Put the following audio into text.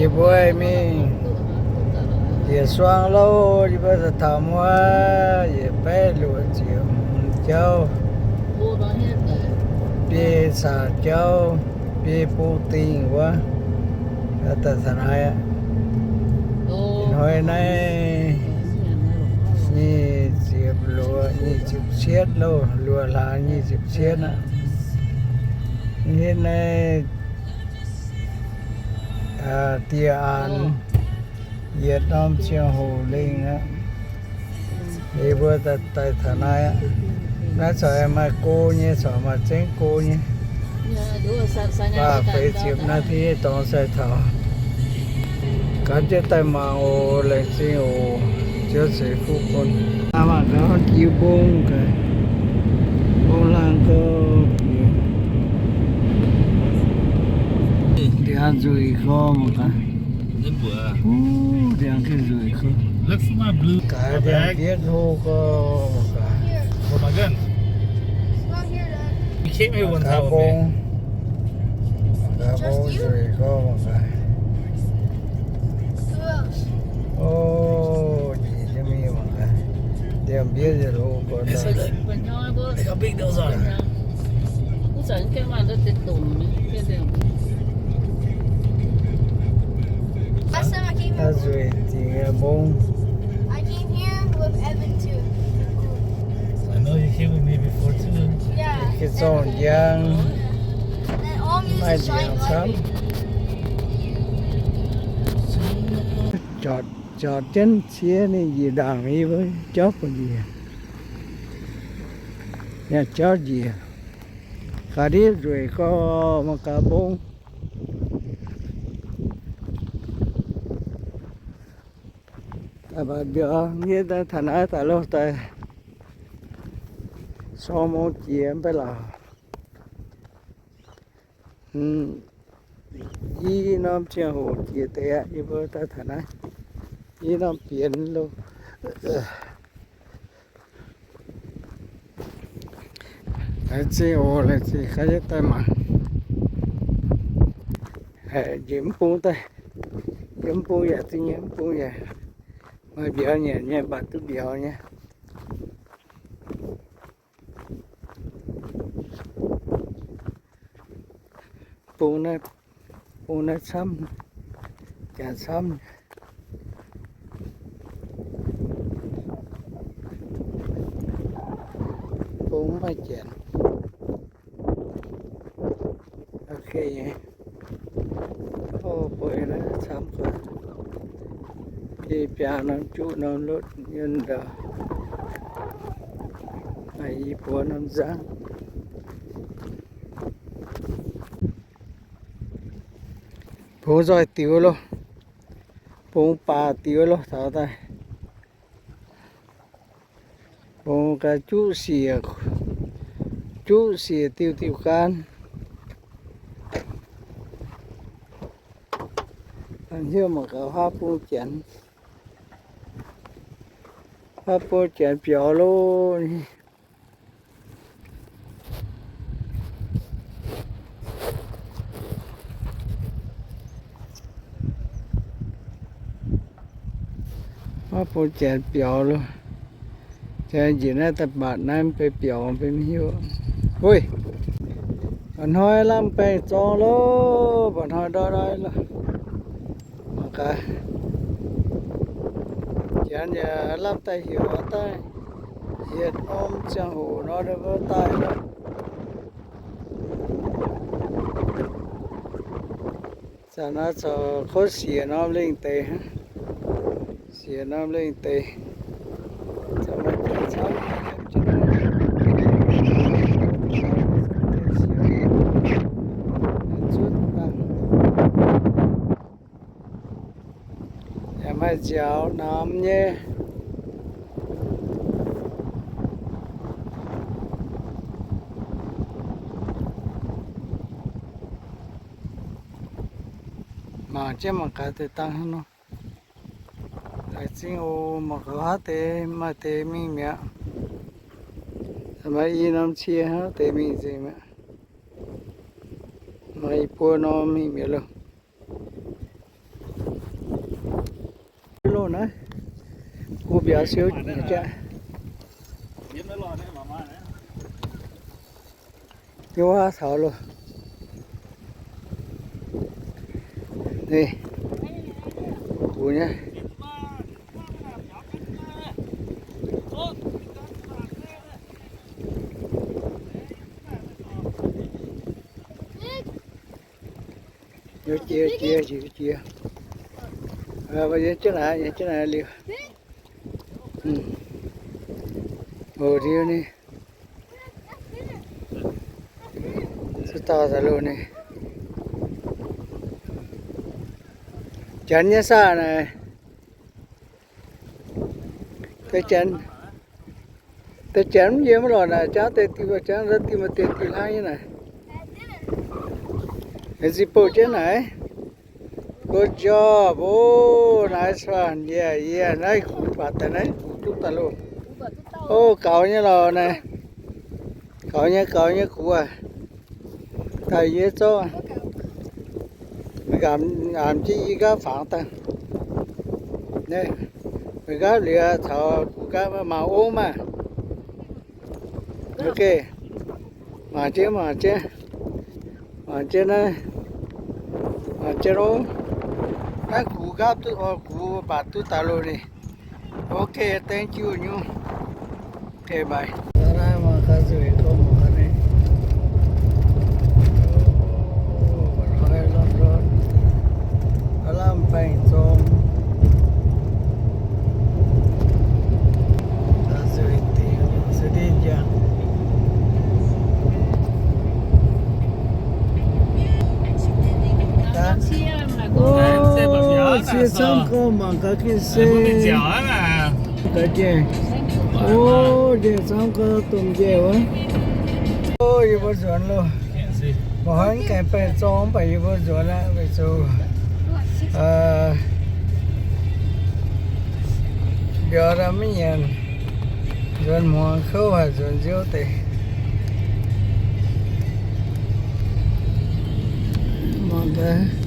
Mbuo mingh yietc suang louh, yie mbuo daaih taux wuov yietc baeqv luoqc ziepc hmz jauv, biei caux jauv, biei bung dingh wuov, daaih taux naaiv aqv. Ih hnoi naaiv nyic ziepc luoqc, nyic ziepc cietv louh, luoqc hlaax nyic ziepc cietv aqv. Hitv naaiv dieh aanx yietc norm ziangh hoc lengh aqv. Yie mbuo daaih taux naaiv aqv. Naaiv corc maaih go nyei, corc maaih zengv go nyei. Faah feix ziepc naaiv deix dorngx sai taux. Gan jienv daaih mangc oc, laengz zingh oc. Ziouv ceix fuqv bun. Mangc gaax jiu mbong gaax, mbong laangh gau, ndiangx nzueic gau mangc gaax. Ndiangx gengh nzueic gau. Gaax ndiangx bietv hlo gau mangc gaax. Gaax mbong, gaax mbong nzueic gau mangc gaax. O, njiec jienv mingh mangc gaax. Ndiangx bietv nzueic hlo gau. Aa, nzueic dingc mbong. Ga'zorng njang, maaih ndiangx camv. Jotc, jotc jienv cie ninh njiec ndaangc yie mbuo jauv buatc njiec. Yaac jauv njiec. Gaax ndiev nzueic gau, mangc gaax mbong. Daaih mbatc mbiauz nyei, daaih taux naaiv daaih loh daaih sorng mong jiex mv bei lorqc. I norm ziangh hoc jiex deix aqv. Yie mbuo daaih taux naaiv i norm bienx loh. Laengz zingh oc, laengz zingh gaax daaih mangc. Njiec mv bung daaih, yiem mv bung yaac zingh nyei, mv bung yaac maaih mbiauz nyanc nyei, mbatc duqv mbiauz nyei. Bung naaiv, bung naaiv camv, jaax camv. Bung mv maaih janx. Ok nyei. O, bueix naaiv camv guaax. Biaa norm juqv norm lotv yiem ndau. Maaih i buoz norm nzangv. Bungx nzoih diux loh. Bungx baac diux loh taux daaih. Bungx ga'juqv siec, juqv siec diuh diuh gaanv. Hnyouv mangc gaax huaav bung janx. Huaav bung janx biaux loh. Huaav bung janx biaux loh. Janx njiec naaiv daaih mbatc naaiv mv bei biaux mv bei mv hiuv. Hui, mba'hnoi lamh baengh zorng loh, mba'hnoi ndoi ndoi loh. Mangc gaax, janx yaac lamh daaih heuc daaih, yietc norm ziangh hoc nor ninh mbuo daaih loh. Zanc naaiv corc kov siec norm lengh deix hnangv. Siec norm lengh deix. Zutv dangh. Yaac maaih nziaaux namx nyei. Mangc jienv mangc gaax deix dangh hnangv nor. Laengz zingh oc. Mangc gaax haaix deix maaih deix mingh mi'aqv. Maaih i norm cie hnangv deix mingh nzengc mi'aqv. Maaih i buo norm mingh mi'aqv loh. Naaiv, gu mbiauz siou jiex jaqv. Nyei wuov taux loh. Ninh, gu nyei. Jiex, jiex, jiex, jiex. Yiem jienv naaiv, yiem jienv naaiv liuz. Oc, liuz ninh. Zuov dauh daaih loh ninh. Janx nyei saah naaic. Deix janx, deix janx mv yiem lorqc naaic, jangv deix diuh, jangv deix diuh maaih deix diuh hnangv nyei naaic. Aengx zinh bouh jienv naaic. Good job. Oc, nice one. Yeah, yeah. Naaiv gux baac daaih naaiv gux duqv daaih loh. Oc, gaux nyei lorqc naaiv. Gaux nyei, gaux nyei gux aac. Daaih yie zorqv. Mv baac mv jienv yie nqaapv fangx daaih. Meih nqaapv liuz caux gux nqaapv mangc ong maah. Ok. Mangc jienv, mangc jienv. Mangc jienv naaiv. Mangc jienv ong. Naaiv gux nqaapv duqv oc, gux baac duqv daaih loh ninh. Ok, thank you nyei. Ok, bye. Naaiv mangc gaax nzueic gorngv mangc gaax naaiv. Lamh baengh zorng. Nzueic dingc, nzueic dingc jangx. Cie camv gorngv mangc gaax gengh se. Gaax jiex. O, jiex camv gorngv domh njiec wuov. O, yie mbuo nzuonx loh. Mv haih gaengh baengh zorng mv baac yie mbuo nzuonx aqv, weic zuqc mbiauz daaih mv nyanc. Nzuonx hmuangx kouv haic, nzuonx nziouv deix. Mangc gaax.